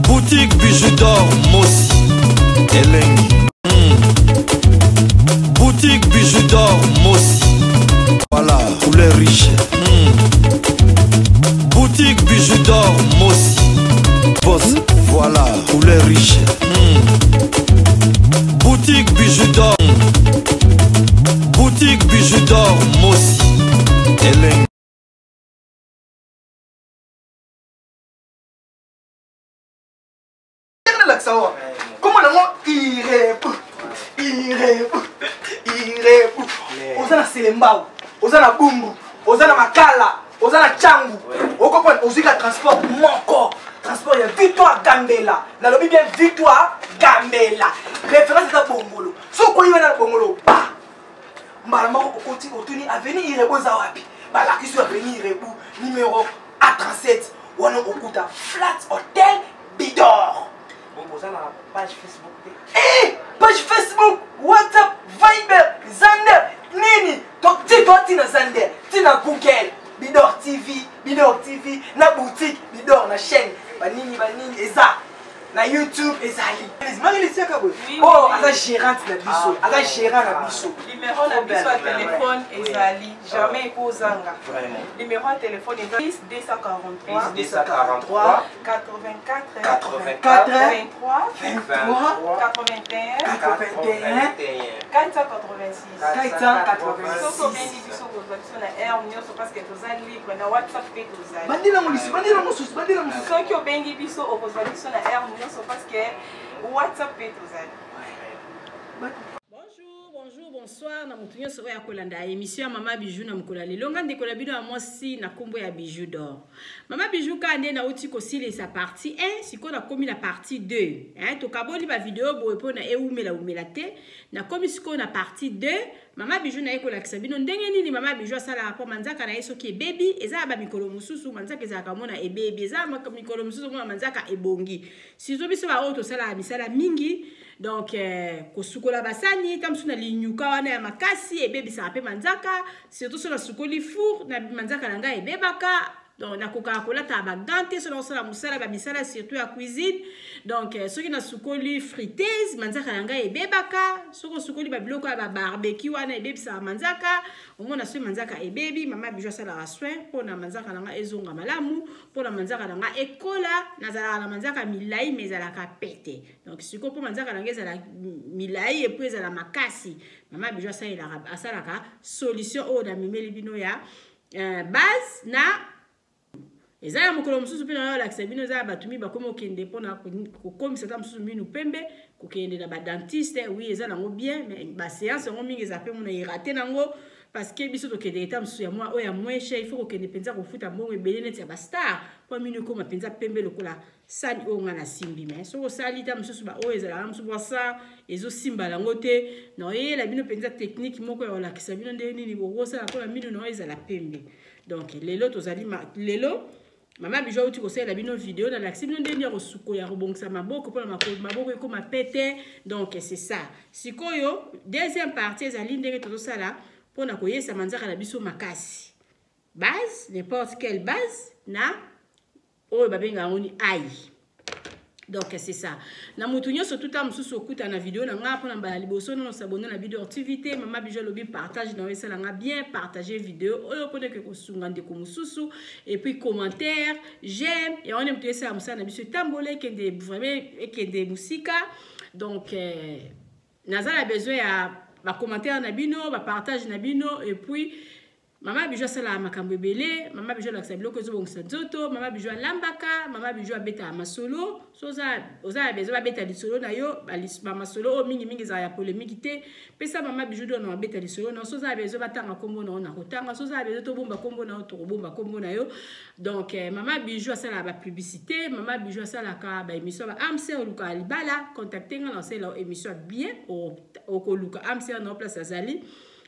Boutique Bijou d'or Mossi Elengi. Boutique Bijou d'or Mossi. Voilà, couleur riche. Boutique Bijou d'or Mossi. Boss, voilà, couleur riche. Boutique Bijou d'or. Boutique Bijou d'or Mossi. Elengi. Nalakisa wa kombo nango irebu irebu irebu. Oza na Selembao, oza na Bumbu, oza na Makala, oza na Changu, okompane. Ozwi ka transport moko, transport ya Victoire Gambela. Nalobi bien, Victoire Gambela, référence eza Bongolo. So okoyi wana na Bongolo, ba mbala moko okoti, otuni avenue Irebu eza wapi, balakisi yo avenue Irebu numéro A37. Wana okuta Flat Hotel Bidor. Oza na page Facebook te? Eh, page Facebook, WhatsApp, Viber, Zander, nini ti to ntina Zander, ntina Google, Bidor TV, Bidor TV na boutique Bidor, na chaîne banini banini eza na YouTube, ezali Marilisiaka boye. Oh, aza gérante na biso, aza gérant na biso. Numéro na biso ya telefone ezali jamais ekozanga. Numéro ya telefone eza 10 243 243 84 84 23 23 81 81 486. 486. Soki obengi biso, kozwa biso na heure nyonso parce que toza libre. Na WhatsApp mpe tozali. Bandela mosusu, bandela mosusu, bandela mosusu. Soki obengi biso, okozwa biso na heure nyonso parce que WhatsApp mpe tozali. Bonjour, bonjour, bonsoir na motu nyonso oyo akolanda émission ya Mama Bijou na mokolo ya lelo. Nga ndeko na bino ya mwasi na nkombo ya Bijou d'or, Mama Bijou. Kaka nde nauti kosilisa partie 1, sikoyo nakomi na partie 2, hein. Tokaboli bavideo boye mpona ewumela wumela te. Nakomi sikoyo na partie 2. Mama Bijou naye kolakisa bino ndenge nini Mama Bijou asalaka mpo manzaka na ye soki ebebi. Eza ya bamikolo mosusu manzaka ezalaka mona ebebi, eza ya mikolo mosusu omona manzaka ebongi. Surtout biso baoyo tosalaka misala mingi, donc kosukola basani ta mosusu na linyuka wana ya makasi ebebisaka mpe manzaka. Surtout so nasukoli four na manzaka na ngai ebebaka, donc nakokaka kolata bagants te so nakosala mosala, bamisala surtout ya cuisine. Donc soki nasukoli friteuse, manzaka na ngai ebebaka. Soki osukoli babiloko ya babarbecue wana, ebebisaka manzaka. Omona soki manzaka ebebi, Mama Bijou asalaka soin mpona manzaka na ngai ezonga malamu, mpona manzaka na ngai ekola. Nazalaka na manzaka milai mais ezalaka pete. Donc sikoyo, mpo manzaka na ngai ezala milai et puis ezala makasi, Mama Bijou asalelaka, asalaka solution oyo namemeli bino ya base na eza ya mokolo mosusu. Mpe na olakisa bino, eza ya bato mi bakomi okende mpona kokomisa ata mosusu minu pembe, kokende na badentiste. Oui, eza nango bien, mais baséance yango mingi eza mpe mona erate nango, parce que biso tokende eta mosusu ya mwa oyo ya moins cher. Il faut kokende mpenza kofuta mbongo ebele neti ya bastar mpo minu ekóma mpenza pembe lokola sani oyo nga nasimbi. Mais soki osali ta mosusu baoyo ezalaka mosusu bwasa ezosimba yango te. Na oyeyela bino mpenza technique moko ya kolakisa bino ndenge nini bokosala mpona minu na oyo ezala pembe. Donc lelo tozali lelo Mama Bijou auti kosalela bino video, nalakisi bino ndenge ya kosuko, ya kobongisa maboko mpona maboko ekóma pete. Donc c'est ça. Sikoyo deuxième partie ezali ndenge tozosala mpona koyesa manzaka na biso makasi. Base, n'importe quelle base na oyo babengaka yango ni ai. Donc c'est ça. Na motu nyonso tuta mosusu okuta na video na nga mpona mbala liboso, nono s'abonner na Bidor TV te. Mama Bijou alobi partage na yo esalanga bien. Partage video oyo mpona eke kosunga ndeko mosusu, et puis commentaire, j'aime, yango nde moto esala mosala na biso etambola, ekende vraiment, ekende mosika. Donc naza na besoin ya bacommentaire na bino, bapartage na bino. Et puis Mama Bijou asalaka makambo ebele. Mama Bijou alakisa biloko ezobongisa nzoto, Mama Bijou alambaka, Mama Bijou abetaka masolo. So oza na besoin babeta lisolo na yo, bamasolo oyo mingimingi ezala ya polémique te, pesa Mama Bijou do na babeta lisolo na yo. So oza na besoin batanga nkombo na yo, na kotanga. So oza na besoin tobomba nkombo na yo, tokobomba nkombo na yo. Donc Mama Bijou asalaka bapublicité, Mama Bijou asalaka baémission ba âme sœur. Olukaka libala, contacte nga na osalela émission bien. Okoluka âme sœur na yo place azali.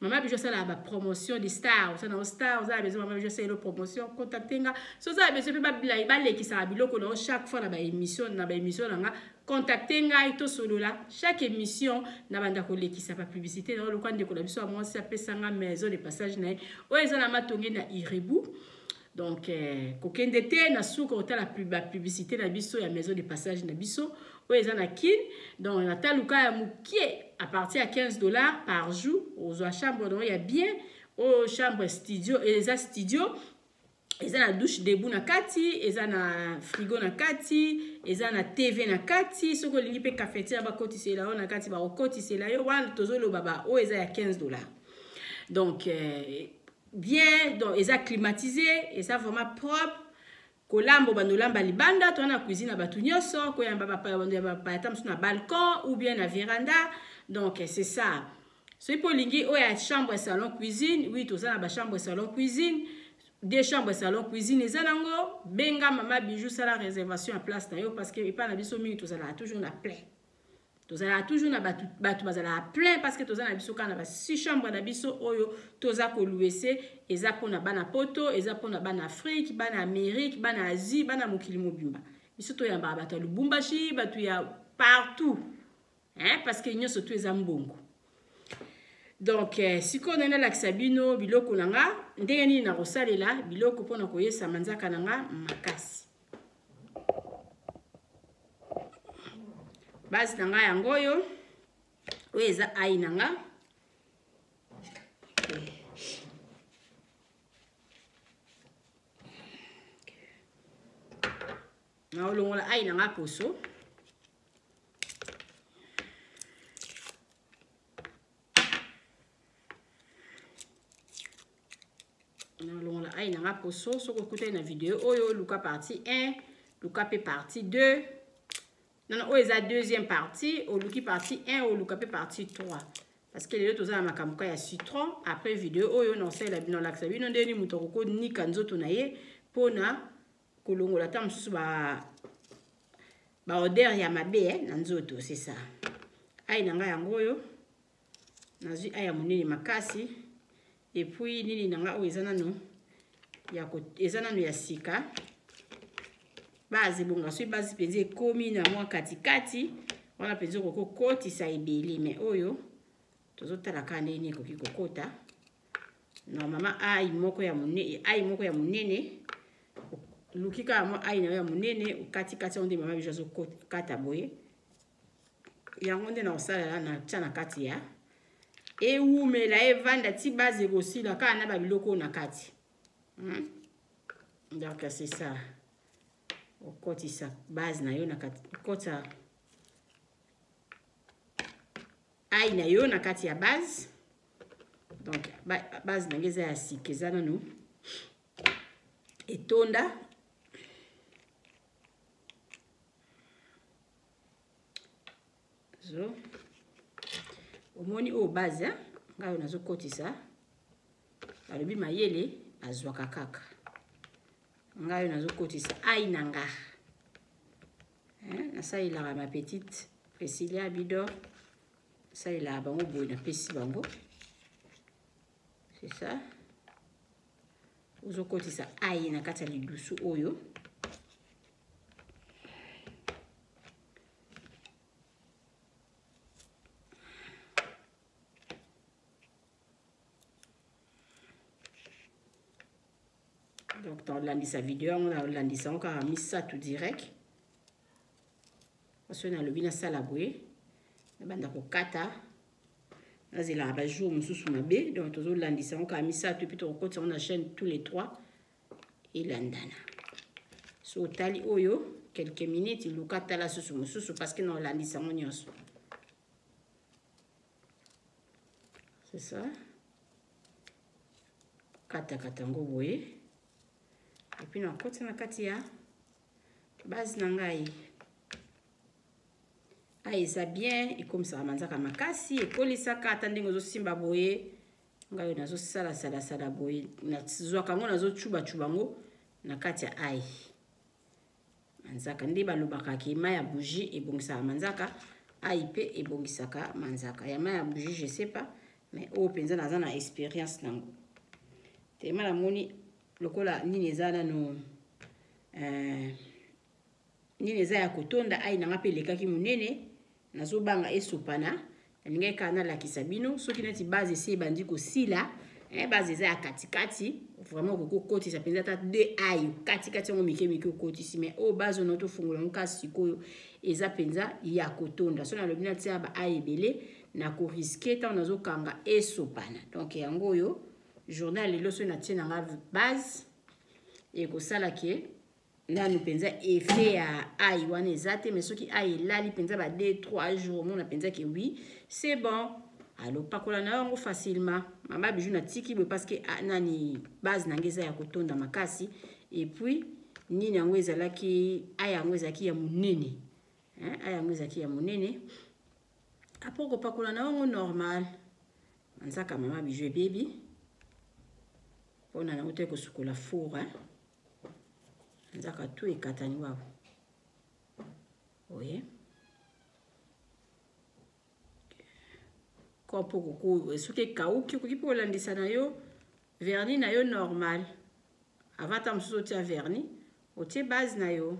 Mama Bijou asalaka bapromotion de star. Oza na star, oza na besoin Mama Bijou asalela promotion, contacte nga. So oza na besoin mpe balekisaka biloko na yo chaque fois na baémission, na baémission na nga, contacte ngai, tosolola. Chaque émission na banda kolekisa bapublicité na yo. Lokwa ndeko na biso ya mwasi apesanga maison de passage na ye oyo eza na Matonge na Irebu. Donc eh, kokende te na suka otala ba publicité na biso ya maison de passage na biso oyo eza na Kin. Donc na taluka ya mukie à partir ya 15 $ par jour ozwa chambre donc ya bien, oyo chambre studio, eza studio, eza na douche debout na kati, eza na frigo na kati, eza na TV na kati. Soki olingi mpe cafetière bakotisela yo na kati, bakokotisela yo. Wana tozoloba ba oyo eza ya 15 $. Donc bien, donc eza climatisé, eza vraiment propre. Kolamba, bando olamba libanda, to na cuisine na bato nyonso, koyamba bapaya, bando ya bapaya ata mosusu na balcon ou bien na véranda. Donc c'est ça. Soki mpo olingi oyo ya chambre salon cuisine, oui, toza na bachambre salon cuisine, deux chambres salon cuisine eza nango. Benga Mama Bijou, sala réservation ya place na yo, parce que epai na biso mingi tozalaka toujours na plein, tozalaka toujours na bato, bato bazalaka plein, parce que toza na biso kaka na ba six chambre na biso oyo toza kolouer. Eza mpona bana Poto, eza mpona bana Afrique, bana Amérique, bana Asie, bana mokili mobimba. Biso toyambaka bato ya Lubumbashi, bato ya partout, hein, parce que nyonso to eza mbongo. Donc sikoyo ndenge nalakisa bino biloko na nga, ndenge nini nakosalela biloko mpona koyesa manzaka na nga makasi. Base na nga yango oyo, oyo eza ail na nga. Okay. Naolongola ail na nga poso. Nalongola ail na nga poso. Soki okutani na video oyo, luka partie 1, luka mpe partie 2. Nono, oyo eza deuxième partie. Oluki partie 1, oluka mpe partie 3, parce que lelo toza na makambo ka ya citron. Après video oyo, naosalela bino, alakisa bino ndeni moto akokonika nzoto na ye mpona kolongola ata mosusu ba baodeur ya mabe na nzoto. C'est ça. Ail na ngai yango oyo, nazwi ail ya monene makasi. Et puis nini na ngai oyo eza nano ya, eza nano ya sika. Base ebonga soki base mpenza ekomi na mwa katikati wana mpenza, okoki kokotisa ebele. Mais oyo tozotala kaka ndenge nini ekoki kokota. Normalement ail moko ya monene, ail moko ya monene, luki kaka mwa ail na yo ya monene, okatikati yango nde Mama Bijou azokata boye. Yango nde na kosalela, na tia na kati ya ewumela, evanda ti base ekosila kaka na babiloko oyo na kati. Donc c'est ça. Okotisa base na yo na kati, okotisa ail na yo na kati ya base. Donc base na ngai eza ya sika, eza nanu etonda. Zo omoni oyo base, ngai oyo nazokotisa. Balobi mayele azwaka kaka. Ngai oyo nazokotisa ail na nga, nasalelaka ma petite Priscilia Bidor, nasalelaka bango boye, napesi bango. C'est ça. Ozokotisa ail na kati ya lidusu oyo. Donc tolandisa video yango, nalandisa yango kaka misato direct, parce que nalobi nasala boye, nabanda kokata, nazelaka bajour mosusu mabe. Donc tozolandisa yango kaka misato, et puis tokokotisa yango na chaîne tous les trois, elandana. So otali oyo quelques minutes, luka tala susu mosusu, parce que naolandisa yango nyonso. C'est ça. Katakata yango boye, et puis nakoti na kati ya base na ngai. Ail eza bien, ekomisaka manzaka makasi, ekolisaka ata ndenge ozosimba boye. Ngai oyo nazosalasalasala boye, nazwaka yango, nazocubacuba yango na kati ya ail. Manzaka nde balobaka ke mai ya bougie ebongisaka manzaka, ail mpe ebongisaka manzaka. Ya mai ya bougie, je sais pas, mais oyo mpenza naza na expérience nango. Tema namoni lokola nini eza nano, nini eza ya kotonda. Ail nanga mpe elekaki monene, nazobanga esopana. Nalingaki kaka nalakisa bino soki neti base esi ebandi kosila. Eh, base eza ya katikati vraiment okoki kokotisa mpenza ata de ail katikati yango mike mike okotisi mais oyo base ono tofungola yango kasi sikoyo eza mpenza ya kotonda so nalobi natia ba ail ebele nakoriske ntango nazokanga esopana donc yango oyo journal lelo soki natie na nga base ekosala ke nanu mpenza effet ya ail wana eza te mais soki ail elali mpenza ba 2 3 jours omona mpenza ke oui, c'est bon. Alopakola na yango facilement. Mama Bijou natiki boye parce que ah, nani base na ngai eza ya kotonda makasi et puis nini yango ezalaki ail yango ezalaki ya monene, hein, ail yango ezalaki ya monene. Après kopakola na yango normal manzaka mama Bijou ebebi mpona nango te kosukola four, hein. Nzaka tu ekatani wawo oye kopo koko soki ekauki okoki mpe kolandisa na yo vernis na yo normal avant ata mosusu otia vernis otie base na yo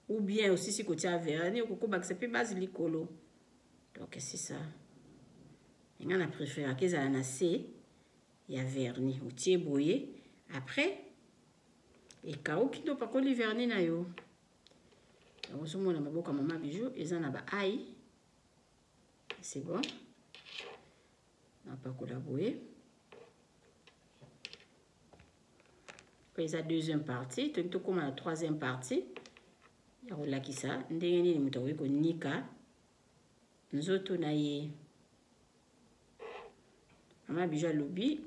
ou bien osisi kotia vernis okoki kobakisa mpe base likolo. Donc c'est ça, nga na préféraka ezala na se ya vernis otie boye après ekauki nde opakoli vernis na yo. Ozomona maboko ya mama Bijou eza na ba ail, c'est bon. Napakola boye oyo eza deuxième partie, tolingi tokóma na troisième partie ya kolakisa ndenge nini moto akoki konika nzoto na ye. Mama Bijou alobi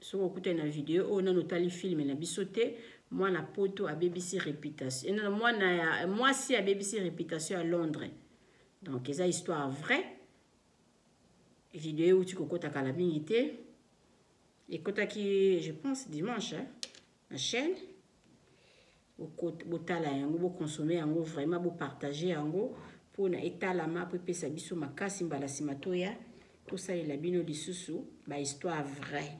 soki okutani na video oyo nano otali filme na biso te, mwana poto abebisi réputation, mwana ya mwasi abebisi réputation ya Londres. Donc eza histoire vraie, video euti kokota kala mingi te, ekotaki je pense dimanche, hein, na chaîne. Botala yango, bokonsome yango vraiment, bopartage yango mpona etalama mpo epesa biso makasi mbala nsima toya tosalela bino lisusu bahistoire vraie.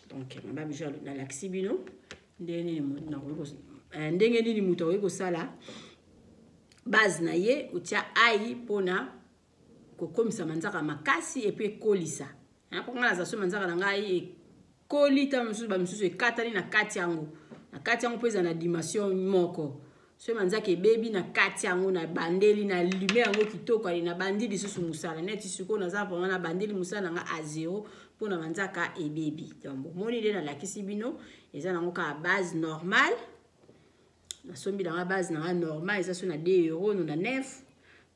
Donc mama Bijou nalakisi bino ndenge nini moto akoki kosala base na ye otia ai mpona kokomisa manzaka makasi epuis ekolisa. Mpo ngai naza so manzaka na ngai ekoli ntango mosusu bamisusu ekatani na kati yango, na kati yango mpo eza na dimension moko. So manzaka ebebi na kati yango, na bandeli na lume yango kitoko, ale na bandi lisusu mosala neti sikoyo naza vraiment na bandeli mosala na nga a zero mpona manzaka ebebi. Donc bomoni nde nalakisi bino eza nango kaka base normale. Nasombi nanga base nanga normal eza so na 2 euro no na 9.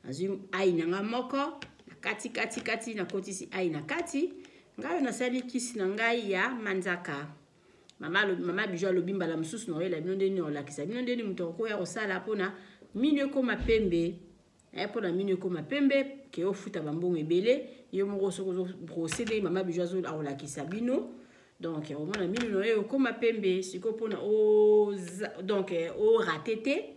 Nazwi ai nanga moko na kati kati kati, nakotisi ai na kati ngai oyo nasali kisi na ngai ya manzaka. Mama Bijou alobi mbala mosusu nakoyela bino ndeni olakisa bino ndeni moto akoya kosala mpona mino ekóma pembe, mpona mino ekóma pembe ke ofuta bambongo ebele yo moko soki ozobrose ndenge mama Bijou akolakisa bino. Donc omona mino na yo ekóma pembe sikoyo mpona donc orate te.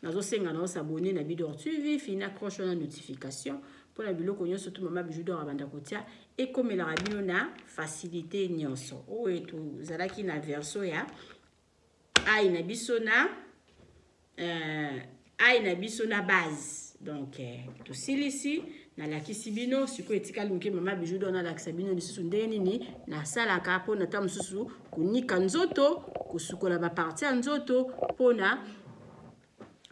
Nazosenga na osabone na Bidor TV, fina croche na notification mpona biloko nyonso to mama Bijou d'or abanda kotia ekomelaka bino na facilité nyonso. Oyo tozalaki na verso ya ai na biso na ai na biso na base. Donc tosilisi nalakisi bino sikoyo etikali moke mama Bijou d'or nalakisa bino lisusu ndenge nini nasalaka mpona ta mosusu konika nzoto, kosukola baparti ya nzoto mpona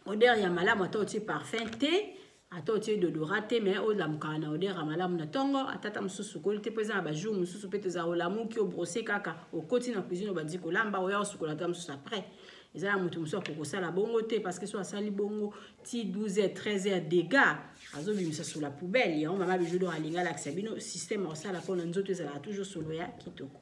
odeur ya malamu. Ata otie parfum te, ata otie deodorant te, mais olamukaka na odeur ya malamu na ntongo. Ata ta mosusu okoli te mpo eza na bajour mosusu mpe toza olamuki obrose kaka okoti na cuisine obandi kolamba oya osukola ata mosusu après. Eza na moto mosusu akoki kosala bongo te parce que so asali bongo ti 12 h 13 h dégâts azobimisa sur la poubelle. Yango mama Bijou d'or alingi alakisa bino système akosala mpona nzoto ezalaka toujours solo ya kitoko.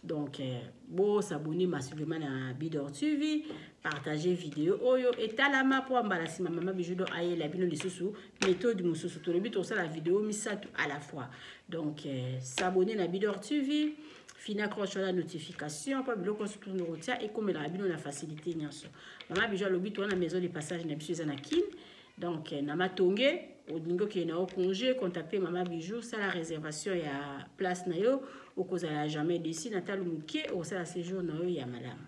Donc bosabone massivement na Bidor TV, partager vidéo oyo etalama mpo mbala nsima mama Bijou d'or ayela bino lisusu méthode mosusu. Tolobi tosala vidéo misato à la fois. Donc s'abonner na Bidor TV, fina croche la notification mpo biloko nyonso tuna kotia ekomelaka bino na facilité nyonso. Mama Bijou alobi toza na maison de passage na biso eza na Kine, donc na Matonge. Olingi okende na yo congé, contacte mama Bijou, sala réservation ya place na yo, okozala jamais déçu. Na talo moke okosala séjour na yo ya malamu.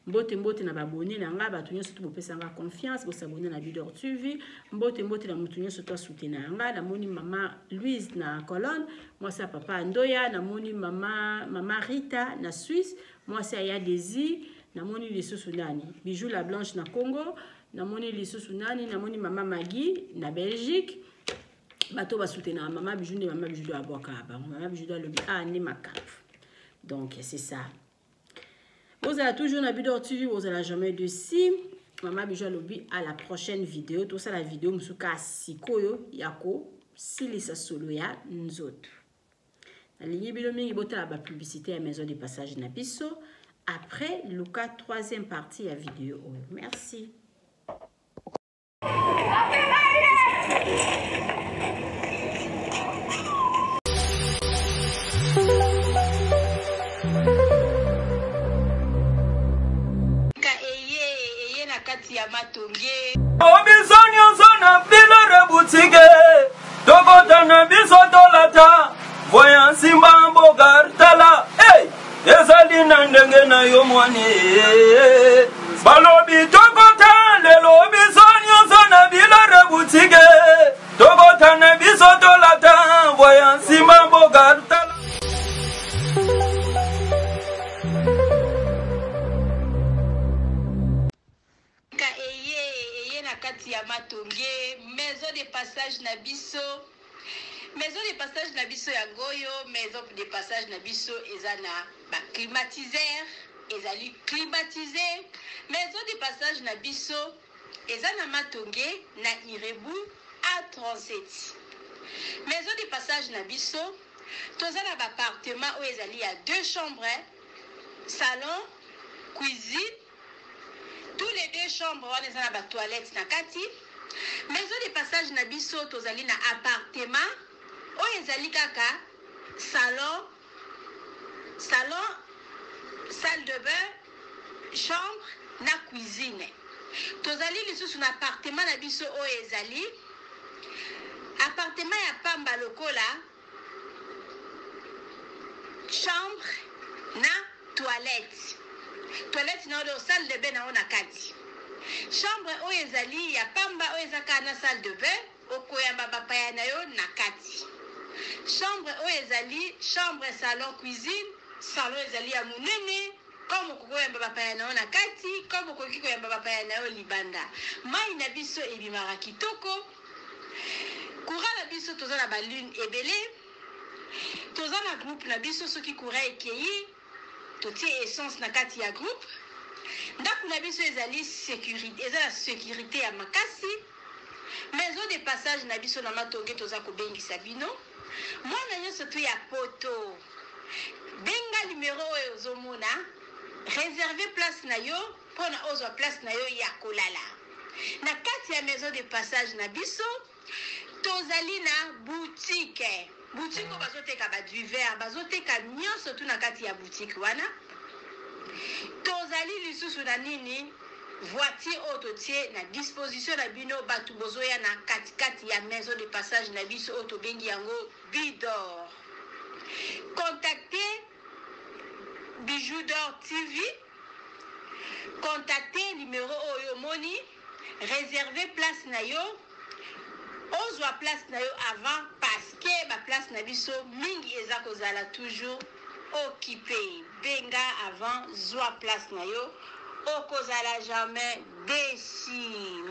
Mbote mbote na babone na nga, bato nyonso to bopesa nga confiance, bosabone na Bidor TV. Mbote mbote na moto nyonso to asutena ya nga. Namoni mama Louise na Colonne, mwasi ya papa Ndoya, namoni mama mama Rita na Suisse, mwasi ya ya Desi, namoni lisusu nani? Bijou la Blanche na Congo, namoni lisusu nani? Namoni mama Maggie na Belgique. Bato basutenaka mama Bijou nde mama Bijou do abwaka bango. Mama Bijou do alobi ah nde makambo. Donc c'est ça. Bozala toujours na Bidor TV, bozala jamais dessus. Mama Bijou alobi à la prochaine vidéo. Tosala vidéo mosuka sikoyo ya kosilisa solo ya nzoto. Nalingi bino mingi botala ba publicité ya maison de passage na biso. Après, luka troisième partie ya vidéo oyo. Merci. Biso nyonso na bilore butike tokota na biso tolata voya nsimba mboka tala hey! Ezali na ndenge na yo mwani balobi tokota lelo biso nyonso na bilore butike tokota na biso tolata voya nsimba mboka tala. Eye eye na kati ya matonge maison de passage na biso, maison de passage na biso yango oyo. Maison de passage na biso eza na ba climatiseur, ezali climatisé. Maison de passage na biso eza na matonge na Irebu A37. Maison de passage na biso toza na ba appartement oyo ezali ya 2 chambres, salon, cuisine. Tous les 2 chambres wana eza na ba toilettes na kati. Maison de passage na biso tozali na appartement oyo ezali kaka salon, salon, salle de bain, chambre na cuisine. Tozali lisusu na appartement na biso oyo ezali appartement ya pamba lokola chambre na toilette. Toilette na oyo salle de bain na oyo na kati. Chambre oyo ezali ya pamba oyo eza kaka na salle de bain, okoyamba bapaya na yo na kati. Chambre oyo ezali chambre salon cuisine, salon ezali ya monene, comme okoki koyamba bapaya na yo na kati, comme okoki koyamba bapaya na yo libanda. Mai na biso ebimaka kitoko. Courant na biso toza na ba lune ebele, toza na groupe na biso soki courant ekei totie essence na kati ya groupe. Ndako na biso ezali sécurité, eza na sécurité ya makasi. Maison de passage na biso na matonge toza kobengisa bino mwana nyonso tu ya poto, benga numero oyo ozomona, réserve place na yo mpona ozwa place na yo ya kolala na kati ya maison de passage na biso. Tozali na boutique, boutique oyo bazoteka ba divers, bazoteka nyonso tu na kati ya boutique wana. Tozali lisusu na nini, voiture oyo totie na disposition na bino bato bozoya na katikati ya maison de passage na biso oyo tobengi yango Bidor. Contactez Bijou d'Or TV, contactez numéro oyo omoni, réservez place na yo, ozwa place na yo avant parce que ba place na biso mingi eza kozala toujours occupé. Benga avant, zwa place na yo, okozala jamais déçu.